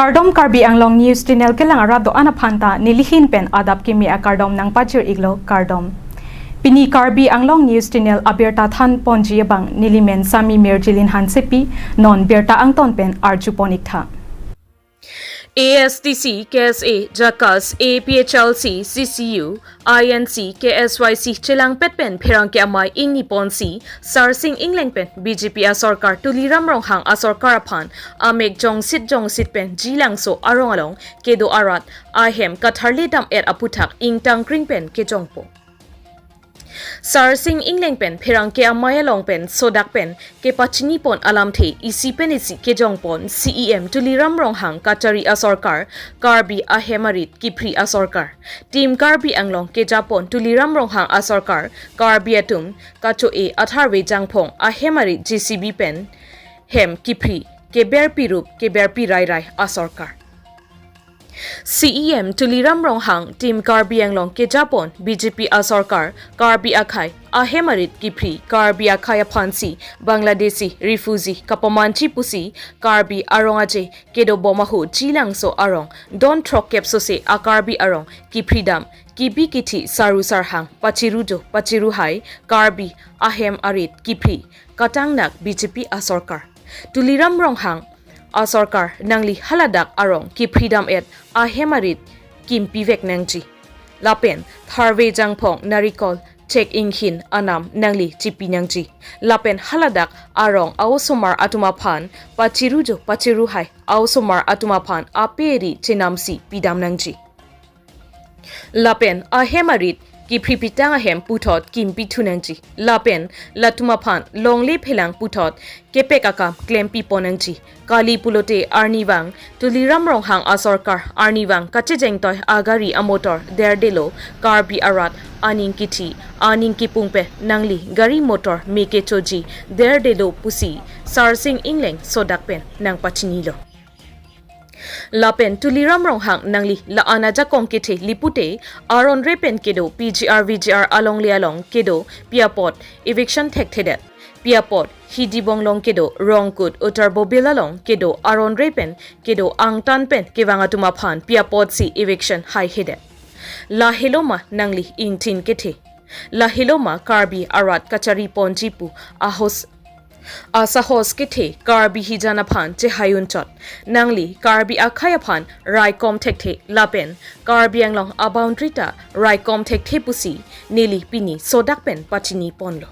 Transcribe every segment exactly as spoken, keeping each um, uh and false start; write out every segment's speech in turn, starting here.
Kardom, Karbi Anglong News Channel kelang arat do-an aphan ta nelihin pen adap kimi akardom nangpachir-iklo, kardom. Pini Karbi Anglong News Channel abirta than ponji abang nelimen Sami Mirjilin Hansepi, non birta angton pen arju pon-iktha. A S D C, K S A, JACAS, A P H L C, C C U, I N C, K S Y C chelangpet pen pherangke amei ingni ponsi, Sarsing Engleng pen B J P asorkar Tuliram Ronghang asorkar aphan amek jongsit jongsit pen Jilangso arong along kedo arat ahem katharli dam-et aputhak ingtangkring pen kejongpo. Sarsing Engleng pen pherangke amei along pen sodak pen kepachini pon alamthe isi pen isi kejong pon C E M Tuliram Ronghang kachari asorkar, Karbi ahem arit kiphri asorkar, Team Karbi Anglong keja pon Tuliram Ronghang asorkar, Karbi atum kacho-e atharve jangphong ahem arit J C B pen hem kiphri, keberpi rup keberpi rairai asorkar. C E M Tuliram Ronghang, Team Karbi Anglong keja pon B J P asorkar, Karbi akhei ahem arit kiphri, Karbi akhei aphansi Bangladeshi refugee kapamanji pusi Karbi arong aje kedo bom ahut Jilangso arong don throkkep sose a Karbi arong kiphri dam, kibi kithi, saru sarhang, pachirujo pachiruhai, Karbi ahem arit kiphri katangnak B J P asorkar. Tuliram Ronghang asorkar nangli haladak arong kiphri dam-et ahem arit kimpi vek nangji. Lapen tharve jangphong narikol chek inghin anam nangli chipi nangji. Lapen haladak arong a-osomar atum aphan, pachirujo pachiruhai a-osomar atum aphan aperi chenamsi pidam nangji. Lapen ahem arit kiphri pitang ahem puthot kimpi thu nangji. Lapen latum aphan longle phelang puthot kepek akam klempi pon nangji. Kali pulote arnivang Tuliram Ronghang asorkar arnivang kachejengtoi agari amotor derdelo, Karbi arat aning kithi aning kipung pen nangli gari motor me kechoji derdelo pusi Sarsing Engleng sodak pen nangpachinilo. Lapen Tuliram Ronghang nangli la-an ajakong kethe lipute aron re pen kedo P G R V G R alongle along kedo pi apot eviction thekthedet. Pi apot Hidibong along kedo Rongkut Uttar Bobil along kedo aron re pen kedo angtan pen kevang atum aphan pi apotsi eviction haihedet. Lahelo ma nangli ingthin kethe? Lahelo ma Karbi arat kachari ponji pu ahos asahos kethe Karbi hijan aphan chehai unchot? Nangli Karbi akhei aphan raikom thekthe lapen Karbi Anglong a-boundary ta raikom thekthe pusi neli pini sodak pen pachini ponlo.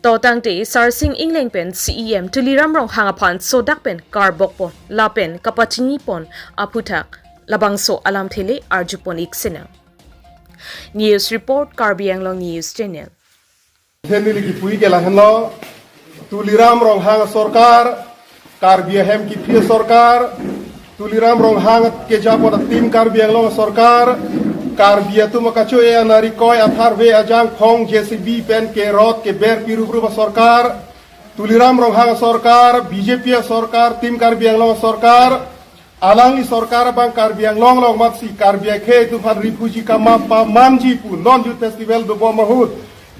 To tangte Sarsing Engleng pen C E M Tuliram Ronghang aphan sodak pen karbok pon lapen kapachini pon aputhak labangso alamthe le arju pon-ik sinang. News report, Karbi Anglong News Channel. Then neli kipu-ik ke lahenlo, Tuliram Ronghang sorkar, Karbi ahem kiphri sorkar, Tuliram Ronghang keja pon Team Karbi Anglong sorkar, Karbi atum kacho-e anarikoi atharve ajangphong J C B pen kerot keberpi rup rup sorkar, Tuliram Ronghang sorkar, B J P sorkar, Team Karbi Anglong sorkar, alangli sorkar abang Karbi Anglong along matsi Karbi akhei atum aphan refugee kama pamanji pu non Youth Festival dobom ahut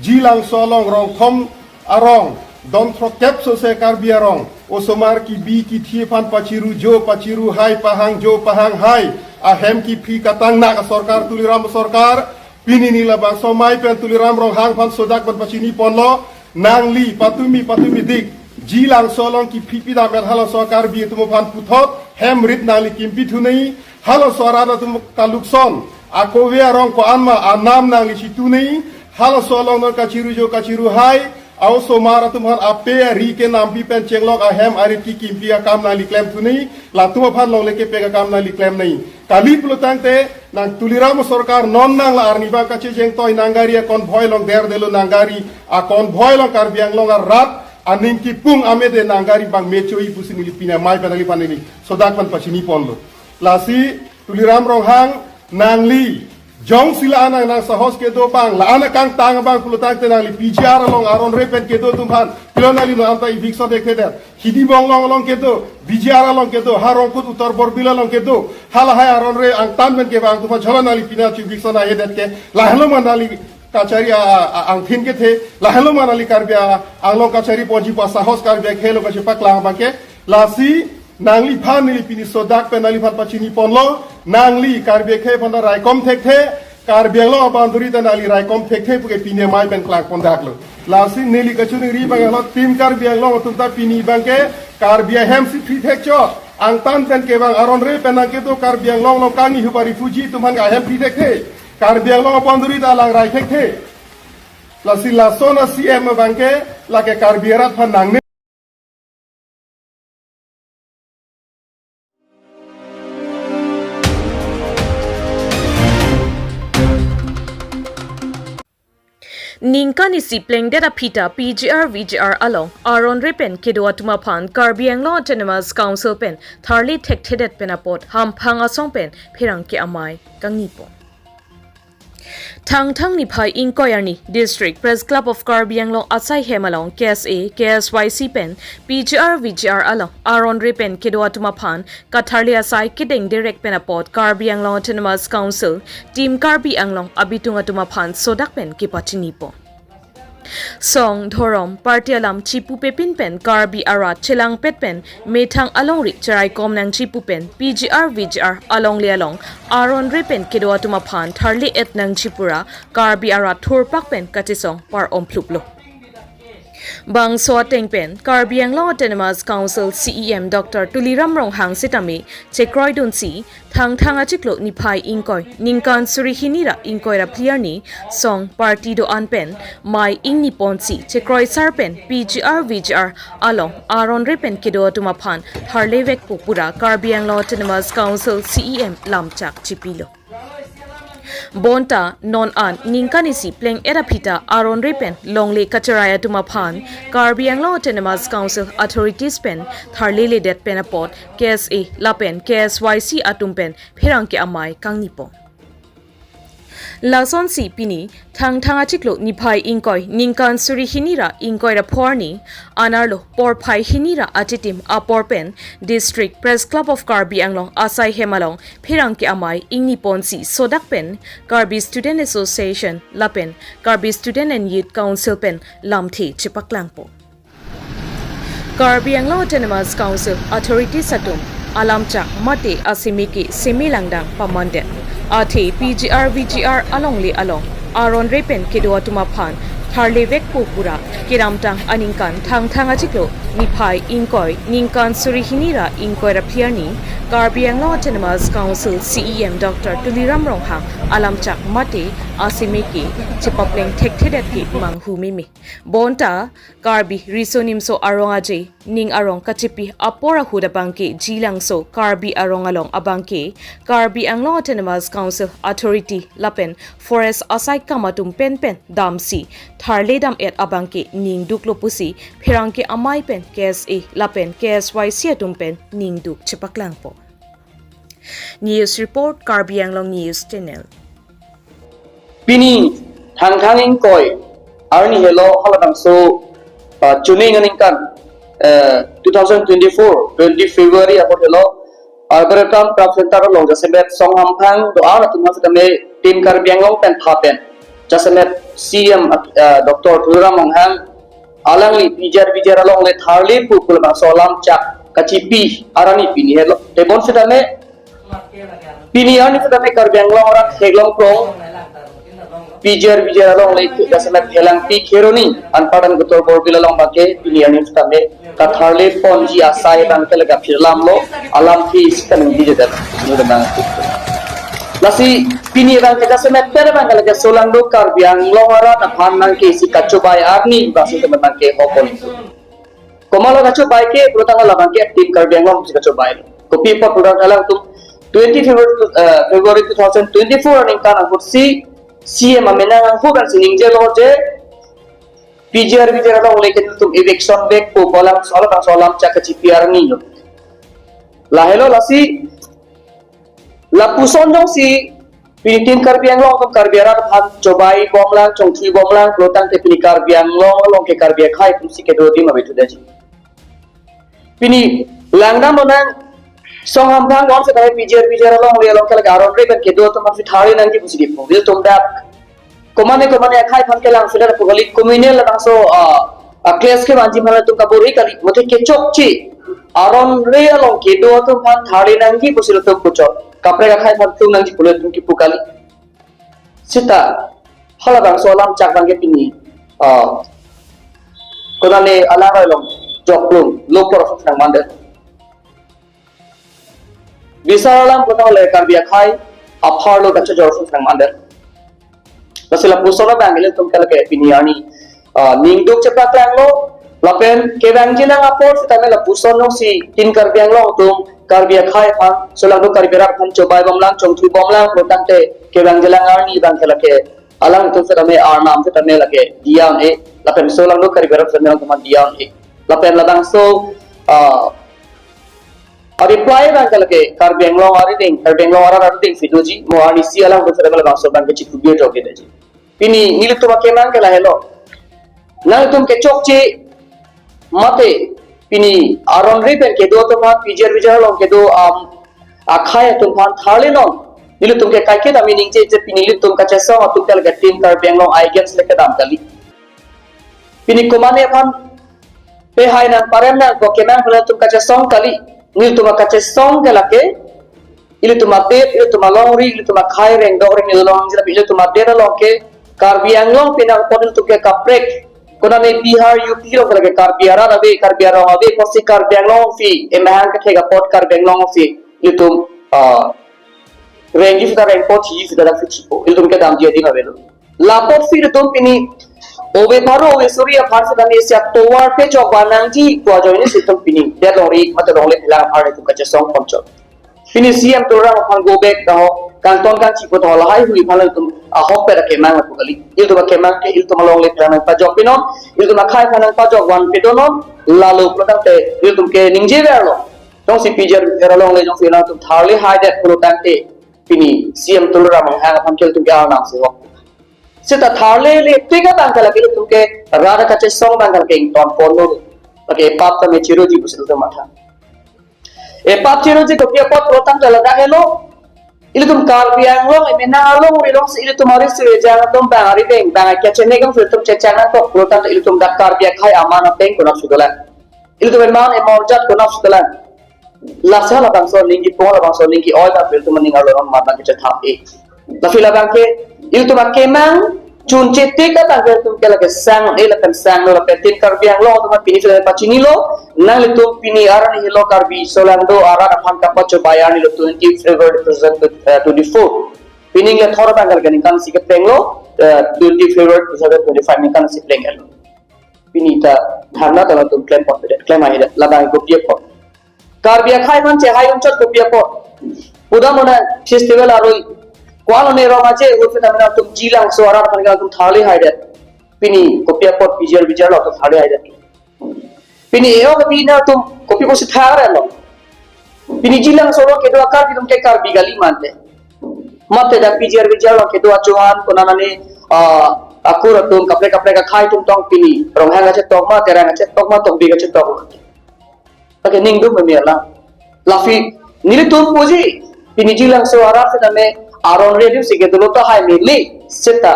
Jilangso along Rongthom arong don throkkep sose Karbi arong osomar kibi kithi aphan pachirujo pachiruhai, pahangjo pahanghai, ahem kiphri katangnak asorkar Tuliram sorkar, pini neli labangso amei pen Tuliram Ronghang aphan sodak pen pachini ponlo, nangli patumi patumi dik Jilangso along kiphri pidam-et halaso Karbi atum aphan puthot hem rit nangli kimpi thu nangji. Halaso arat atum kalukson akove arong ko-an ma anam nangli chitu nangji. Halaso along non kachirujo kachiruhai a-osomar atum aphan ape ari kenampi pen chenglok ahem arit kikimpi akam nangli klem thu nangji. Latum aphan longle kepek akam nangli klem nangji. Kali pulo tangte nang Tuliram sorkar non nang la arnivang kachejengtoi nang gari a-convoy along derdelo, nang gari a-convoy along Karbi Anglong arat aning kipung amede nang gari abang mecho-i pusi neli pini amei pen nangli phan neli sodak pen pachini ponlo. Lasi Tuliram Ronghang, nangli jongsi la-an nang sahos kedo abang, la-an akangtang abang pulo tangte nangli P G R along aron re pen kedo atum aphan pilo nangli non anta eviction thekthedet? Hidibong along along kedo, B G R along kedo, ha Rongkut Uttar Bobil along kedo, halahai aron re angtan pen kevang atum aphan jolo nangli pini chu eviction haihedet ke? Lahelo ma nangli kachari a, a, a, angthin kethe? Lahelo ma nangli Karbi a, Anglong kachari ponji pu asahos Karbi akhei along kachepaklang abang ke? Lasi Nangliphan neli pini sodak pen nangliphan pachini ponlo, nangli Karbi akhei aphan ta raikom thekthe, Karbi Anglong a-boundary ta nangli raikom thekthe puke pini amei pen klang pondaklo. Lasi neli kachiningri abang lo, Team Karbi Anglong atum ta pini abangke Karbi ahem si phri thekchot. Angtan pen kevang aron re pen nangkedo Karbi Anglong along kangni huba refugee atum aphan ke ahem phri thekthe. Karbi Anglong a-boundary ta alang rai thekthe. Lasi lason a-C M abangke lake Karbi arat aphan nangne. Ningkan isi plengdet aphi ta P G R V G R along aron re pen kedo atum aphan Karbi Anglong Autonomous Council pen tharle thekthedet pen apot hamphang asong pen pherangke amei kangni pon. Thangthang niphai ingkoi arni District Press Club of Karbi Anglong asai hem along K S A, K S Y C pen P G R V G R along aron re pen kedo atum aphan katharle asai kedeng derek pen apot Karbi Anglong Autonomous Council, Team Karbi Anglong abitung atum aphan sodak pen kepachini pon. Song, dhorom, party alam chipupe pin pen Karbi arat chelangpet pen methang alongri cheraikom nangji pu pen P G R V G R alongle along aron re pen kedo atum aphan tharle et nangji pura Karbi arat thurpak pen kachesong par-om phluplo. Bangso ateng pen Karbi Anglong Autonomous Council C E M Doctor Tuliram Ronghang sitame chekroidunsi, Thangthang achiklo niphai ingkoi, ningkan suri hini ra ingkoi ra phli arni, song party do-an pen mei ingni ponsi chekroisar pen P G R V G R along aron re pen kedo atum aphan tharle vekpo pura Karbi Anglong Autonomous Council C E M lamchak chipilo. Bonta non an ningkan isi plengdet aphi ta aron re pen longle kacherai atum aphan Karbi Anglong Autonomous Council authorities pen tharledet pen apot K S A lapen K S Y C atum pen pherangke amei kangni pon. Lasonsi pini Thangthang achiklo niphai ingkoi, ningkan suri hini ra ingkoi ra pho arni, anerlo porphai hini ra achitim apor pen District Press Club of Karbi Anglong asai hem along pherangke amei ingni ponsi sodak pen Karbi Student Association lapen Karbi Student and Youth Council pen lamthe chepaklang pon. Karbi Anglong Autonomous Council authorities atum alamchak mate aseme ke seme langdang pamandet. Athe P G R V G R alongle along aron re pen kedo atum aphan tharle vekpo pura kedamtang aningkan Thangthang achiklo niphai ingkoi, ningkan suri hini ra ingkoi ra phli arni Karbi Anglong Autonomous Council C E M Doctor Tuliram Ronghang alamchak mate aseme ke chepapleng thekthedet ke manghu meme. Bonta Karbi riso nimso arong aje ning arong kachipi apor ahut abangke jilangso Karbi arong along abangke Karbi Anglong Autonomous Council authority lapen forest asai kam atum penpen damsi tharle dam-et abangke ningduklo pusi pherangke amei pen K S A lapen K S Y C atum pen ningduk chepaklang pon. News report, Karbi Anglong News Channel. Pini Thangthang ingkoi arni helo halabangso, ah, chuning aningkan, eh, two thousand twenty-four, twenty February ahut helo Arboretum Craft Center along jasemet song hamphang do-an atum sitame Team Karbi Anglong pen tha pen jasemet C E M, ah, Doctor Tuliram Ronghang alangli P G R V G R alongle tharle pu pu labangso alamchak kachipi arni pini helo. Tebon sitame pini arni sitame Karbi Anglong arat theklong krong P G R V G R alongle jasemet Phelangpi Kheroni anparta Gutor Borbil along abangke pini arni sitame katharle ponji asai abangke lega phirlamlo, alamthe isi kaningje det. Lasi pini abangke jasemet pen abangke lega solangdo Karbi Anglong arat aphan nangke isi kachobai arni basi teman nangke hopon. Komatlo kachobai ke, pulotangte labangke Team Karbi Anglong si kachobai. Kopi apot pulo alangtum twenty February, eh, February two thousand twenty-four aningkan ahut si C E M amenang ahut kan si ningjelo je P G R V G R alongle ke netum eviction vekpo pu labangso alamchak kachipi arni lo. Lahelo lasi lapuson jongsi pini Team Karbi Anglong atum Karbi arat aphan chobai bomlang, chongthui bomlang pulotangte pini Karbi Anglong along ke Karbi akhei atum si kedo adim abithudaji. Pini langdam lonang song hamphang wan sitame P G R V G R alongle along ke lega aron re pen kedo atum aphan si tharle nangji pusi dipo. Bil tum dak komane komane akhei aphan kelang sila pu kali communal labangso, ah, ah, clash kevanji aphan latum kabor-i kali, mate kechokche Aron re along kedo atum aphan tharle nangji pusi ilitum puchot. Kaprek akhai aphan tung nangji pu ilitum kipu kali. Seta halabangso alam chak abangke pini, ah, konane alangroi along jokplung, lo por nang mandet. Bisar alam konat le Karbi akhai apharlo kachojor nang mandet. Lasi lapuson abang ilitum ke lake pini arni, ah, ningduk chepaklanglo, lapen kevangjilang apor setame lapuson nongsi tin Karbi Anglong atum Karbi akhai aphan, solangdo Karbi arat aphan chobai bomlang, chongthu bomlang pulotangte kevangjilang arni abangke lake alangtum setame arnam setame lake diya un-e, lapen solangdo Karbi arat setame alangtum aphan diya un-e. Lapen labangso, ah, a-reply abangke lake Karbi Anglong arideng, Karbi Anglong arat arideng si doji, mo arnisi alangtum setame labangso abangke chikubir jokji detji. Pini nelitum akemang ke lahelo. Nangtum kechokche mate pini aron re pen kedo atum aphan, P G R V G R along kedo, um, akhai atum aphan tharle non. Nelitum ke kaiketa meaning che, che pini nelitum kachesong atum ke lake tin Karbi Anglong aigen le kedam kali. Pini komane aphan pehai nang parem nangkok kemang pen ilitum kachesong kali. Nelitum akachesong ke lake ilitum adet, ilitum alongri, ilitum akhai rengdok rengni along jilap ilitum adet along ke Karbi Anglong pinang apot ilitum ke kaprek. Konane Bihar, U P along ke lake Karbi arat ave, Karbi arong ave, pusi Karbi Anglong aphi emahang kethek apot Karbi Anglong aphi ilitum, ah, rengji seta rengpo, thiji seta dak chipo. Ilitum kedamji adim avelo. Lapotsi ilitum pini ove pharo ove suri aphan setame isi atovar pejok van nangji pu ajoine si ilitum pini det longri mate longle phelang aphan ilitum kachesong ponchot. Pini C M Tuliram aphan go back taho, kangton kangchipo taho, lahai hui aphan ilitum ahokpet akemang lapu kali. Ilitum akemang ke ilitum alongle phelang nangpajok pinon, ilitum akhai aphan nangpajok van pedonon, lalo pulotangte ilitum ke ningjeverlo. Jongsi P G R V G R alongle jongsi nangtum tharle haidet pulotangte pini C M Tuliram Ronghang aphan ke ilitum ke arnam si hok. Seta tharle le tik abang ke lake ilitum ke rat kachesong abang ke lake ingtonponlo. Lake epap tame chiroji pusi ilitum matha. Epap chiroji kopi apot pulotangte ladak helo. Ilitum Karbi Anglong emena alongri alongsi ilitum ari suri jang atum abang arideng abang kechengnek alongsi ilitum checheng nangkok pulotangte ilitum dak Karbi akhai aman ateng konatsi dolang. Ilitum eman emorjat konatsi dolang. Lasi halabangso aning kipon, halabangso aning ke-oi abang ilitum aning arlo mat abang kechethap-e. Lasi labangke ilitum akemang chunche tik abang ilitum ke lake sang-e lapen sanglo lapen tin Karbi Anglong atum pini sila pachinilo, nanglitum pini arni helo Karbi solangdo arat aphan kapachobai arni lo twenty February two thousand twenty-four. Pini le thor abang ke ningkan isi keplenglo, eh, twenty February two thousand twenty-five ningkan isi plenglo. Pini ta dharna ta nangtum klem pon bedet, klem ahidet, labang kopi apot. Karbi akhai aphan chehai unchot kopi apot. Pudam mona festival aroi. Ko-an lone rong aje, urphi tamina tum Jilangso arat aphan nangtum tharle haidet. Pini kopi apot P G R V G R along tum tharle haidet. Pini eo kopi nangtum kopi pusi tharlo. Pini Jilangso along kedo akar ilitum ke Karbi kali mante. Mate dak P G R V G R along kedo achohan konane, ah, akur atum kaprek kaprek akhai atum tong pini Ronghang kachetok ma, Terang kachetok ma, Tokbi kachetok ma. Lake ningduk meme alam. Lasi nelitum puji pini Jilangso arat setame aron re adim si kedo lo tahai meme seta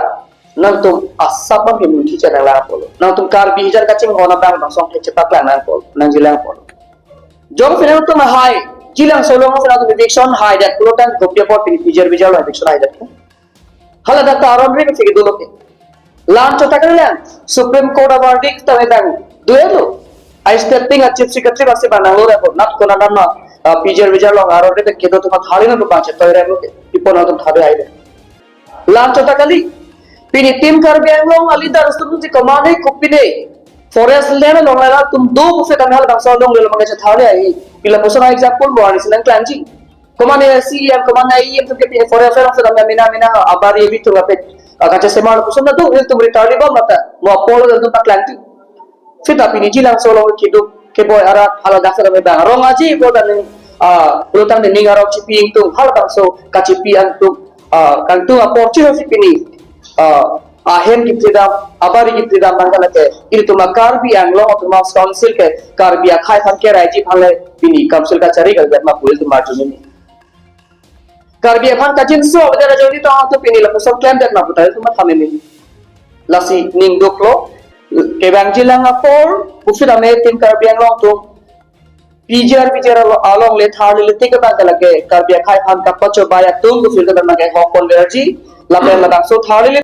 nangtum asap abang ke munthi chedang lang apotlo. Nangtum Karbi hijan kachinghon abang bangso angthek chepaklang nangpo, nangjilang apotlo. Jongsi nangtum ahai, Jilangso along si nangtum eviction haidet pulotangte kopi apot pini P G R V G R along eviction haidet. Hala dak ta aron re si kedo lo ke. La-anchot ta kalilang, Supreme Court a-verdict ta abang do-etlo. A-state ping a-Chief Secretary bangsi bang nanglo ra ko, nat konat ma, ah, P G R V G R along aron re kedo atum tharle nangtum bang chetoi ra lo ke. Pi apot nangtum tharle haidet. La-anchot ta kali. Pini tin Karbi Anglong a-leader atum si komane kopine forest land along la atum do pusi kan halabangso along le lo mangke chetharle ahi. Pi lapuson a-example mo arni si nangklangji. Komane C E M, komane E M atum ke pini forest land along sedang mena mena abari abitung ape, ah, kachesemar lapuson na do, ilitum retire bom mata. Mo apor lo ilitum paklangji. Seta pini Jilangso along kedo keboi arat haladak sedang bang rong aje pulotangte, ah, pulotangte ning arong chipi ingtung, halabangso kachipi angtung, ah, kangtung apor chiro si pini, ah, ahem kepedam, abari kepedam abang ke lake ilitum a-Karbi Anglong Autonomous Council ke Karbi akhai aphan keraiji aphan le pini council kachari kalidet ma pu ilitum arju meme. Karbi aphan kachinso avedet ajoine tong atum pini lapuson klemdet ma pu ta ilitum matha meme. Lasi ningduklo, kevangjilang apor pusi tame tin Karbi Anglong atum P G R V G R alo-, alongle tharli le tik abang ke lake Karbi akhei aphan kapachobei atum ko feel ke abang ke hokpon verji lapen labangso tharli le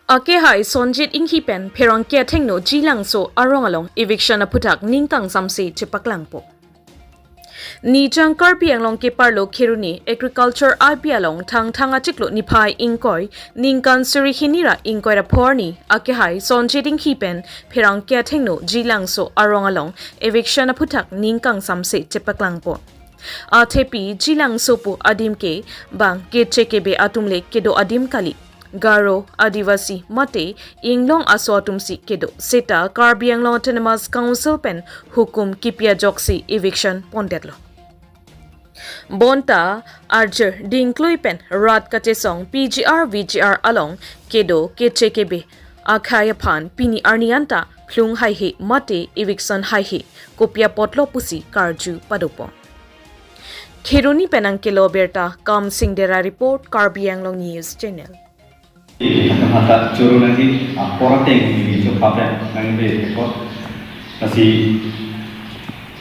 Akehai Sonjit Inghi pen Pherangke Athengno Jilangso arong along eviction aphuthak ning kangsamse chepaklangpo. Nijang Karbi Anglong keparlo Kheroni Agriculture I P along Thangthang achiklo niphai ingkoi ningkan suri hini ra ingkoi ra pho arni akehai Sonjit Inghi pen Pherangke Athengno Jilangso arong along eviction aphuthak ning kangsamse chepaklangpo. Athepi Jilangso pu adim ke bang keche kebe atum le kedo adim kali. Garo, Adivasi mate inglong aso atumsi kedo. Seta Karbi Anglong Autonomous Council pen hukum kipi ajoksi eviction pondetlo. Bonta arjir dingklui pen rat kachesong P G R V G R along kedo keche kebe akhei aphan pini arni anta phlung haihe mate eviction haihe kopi apotlo pusi karju padopo. Kheroni pen nangkelo birta Kamsing Dera report, Karbi Anglong News Channel. Mata choro nangji, apor ateng ni chokpa pen nangbe ekot. Lasi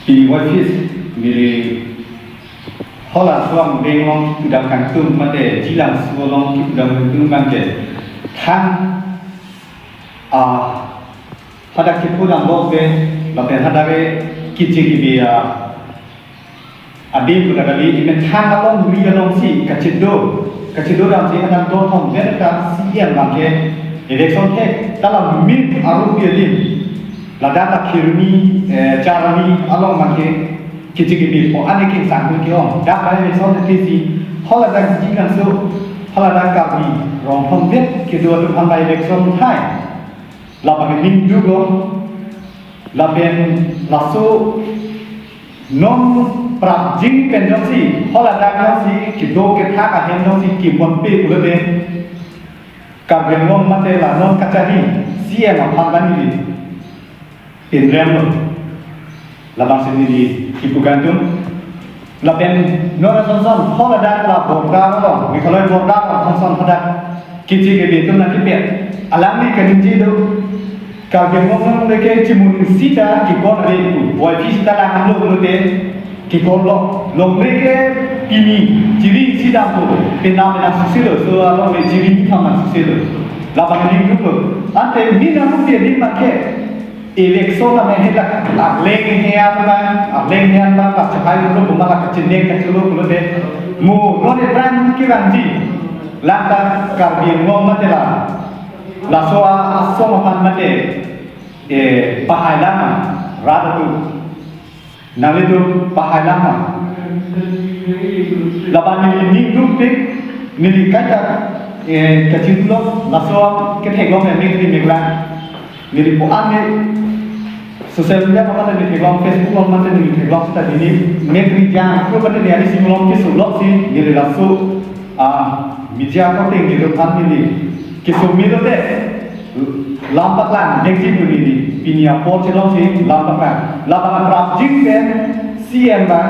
pini white fish mili hala suam benglong udang kangtung mate Jilangso along udang kangtung bangke. Thang, ah, hadak kipu dam bok be, lapen hadak e kichi kibi, ah, adim kuda kali, imen thang along ri alongsi kachedo, kachedo damsi hadak don thom ven ta C M bangke election thek, ta la min arup adim, ladak ta Kheroni, eh, Charani along bangke kichi kibi po ane kingsang hu ke-ong. Dak bai election thek si, haladak Jilangso, haladak Karbi rong thom vet kedo atum aphan bai election thai. Lapen ning dugo, lapen laso non prapjin pen jongsi, haladak jongsi, kedo kethak ahem jongsi, kimon pe pulote, Karbi Anglong mate la non Kachari, C M aphan bani di, pinrem lo. Labangsi neli kipu kangtung. Lapen non asonson haladak la border lo, Meghalaya border lo asonson hadak kichi kibi atum nangkipet. Alangli kaningje do. Karbi Anglong along leke chimuning sita kikon ave pu. Boy fi sita lang lo pulote kikon lo. Longle ke pini chiri si dampo. Penam penam susilo. So alongle chiri ni khaman susilo. Labang ning lo. Ante mina rupi di make. Election amehe lak, lak leng hean bang, lak leng hean bang, lak chahai lo, buma lak kachindeng kachulo pulote. Mo, non e brand kevangji. Lata Karbi Anglong mate la. Laso a-, asong aphan mate, eh, pahai lama, rat atum. Nanglitum pahai lama. Laban neli ning duk pik, neli kaita, eh, kachinglo, laso ketheklong ya mekri meklang. Neli po ane, social media pa mate neli theklong, Facebook along mate neli theklong seta neli mekri jang, ko mate neli isi mulong keso loksi, neli laso, ah, media ko ting neli than neli keso milo de. Lampaklang, next week neli, pini apor chelongsi, lampaklang. Lampaklang prapjin pen, C M bang,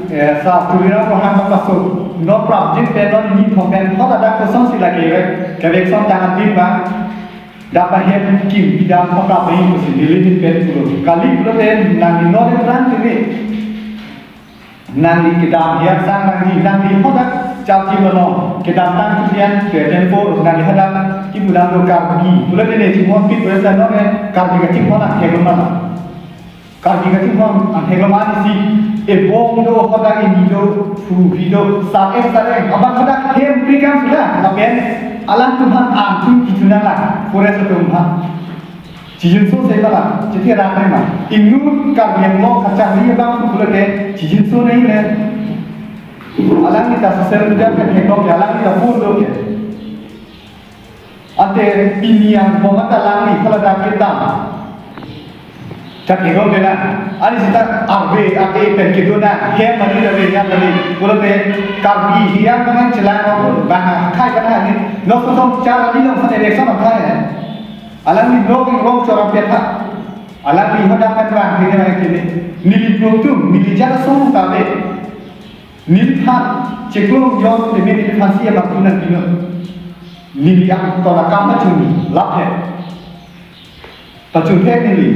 eh, sa Tuliram Ronghang bang masuk. Non prapjin pen, non ni thong pen, hot ada kosong sila kewek, kewek song tangan din bang. Dapat hem kim, bidang hot apa yang kusi, neli ni pen pulo. Kali pulo pen, nang ni non pen, neli. Nangli kedam hian sang nangji, nangli hodak charji mano, kedam tang kepian ke tempo, nangli hodak kipulang do Karbi. Pulo tene chimon pit pulo tene none Karbi kachinghon angthek lo mala. Karbi kachinghon angthek lo mala si, ebong do hodak ini do, phu phi do, sareng sareng, abang hodak hem pri kam sudah, lapen alangtum aphan angthek kechunang la, forest atum aphan. Chijinso se mala, chithi rak re ma. Inut Karbi Anglong kacharli abang pulote, chijinso nai le. Alangli ta social media pen theklong ke, alangli ta phone do ke. Ante pini angbong ata alangli, phala dak kedam. Chak hegong ke na. Ani sita arve, ate pen kedo na, hem mani arve, hem mani. Pulote, Karbi, hiam mangan chelang, bang, khai kana ni. No so so, char ni no sa election athai. Alangli blog rong choram petha. Alangli hodak kan bang kene bang kene. Neli blog tu, neli jana song tabe. Neliphan chiklo jon teme neliphan si abang tun nangpinot. Neli akam akam pachun lap he. Pachun thek neli.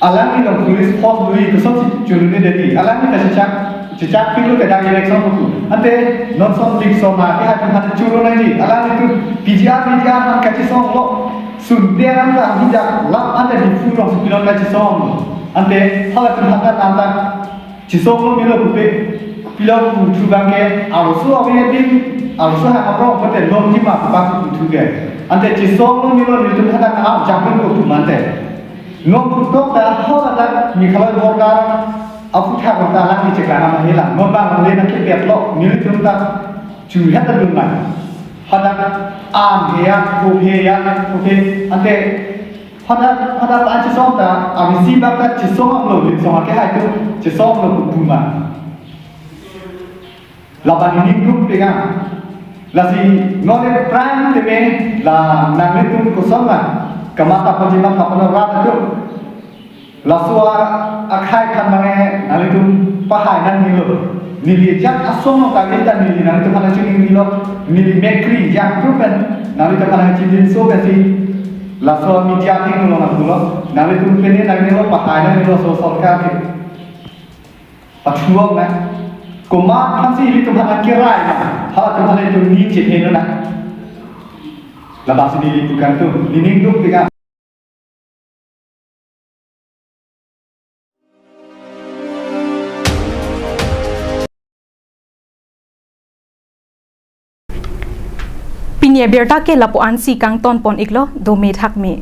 Alangli along police force lui kosonsi churune dedi. Alangli ta chechak, chechakpiklo ke dak election buku. Ante non son election ma ke hati hati churu nangji. Alanglitum P G R, P G R aphan kachisonglo. Sunte alam ta hijak lap ante Diphu alongsi pilon kachisong. Ante halatum hatan anta chisonglo melo pupe, pilo puthu abangke, arloso ave din, arloso ha apro kote longji ma pa puthu ke. Ante chisonglo melo nelitum hadak a jakun ko pu mante. Non putok ta haladak Meghalaya border aphuthak ta lang ni chekana ma hilang. Non bang le nangkepetlo, nelitum ta chu heta dun lang. Hadak an heya, ko heya, ko he, ante Hadak, hadak an chisong ta, amisi bak ta chisong aplo, linsong ake hai tu, chisong aplo kutuma. Laban nening duk pegang. Lasi non le prime teme, la nanglitum kosonma, kamata pajima kapano rat tu. Laso akhai aphan nange, nanglitum pahai nangnelo. Neli jak asong ta kita neli nanglitum aphan chininglo, neli mekri jak tu pen, nanglitum aphan chiningso pensi. Laso media thengno nangpulo, nanglitum pene nangnelo pahai nangnelo so sorkar ke. Pathuok na, komat aphansi ilitum aphan kirai na, halatum aphan itum ni cheheno na. Labangsi neli pukan tu, nening duk pegang. Pini abirta ke lapu-ansi kangton pon iklo, dome thakme.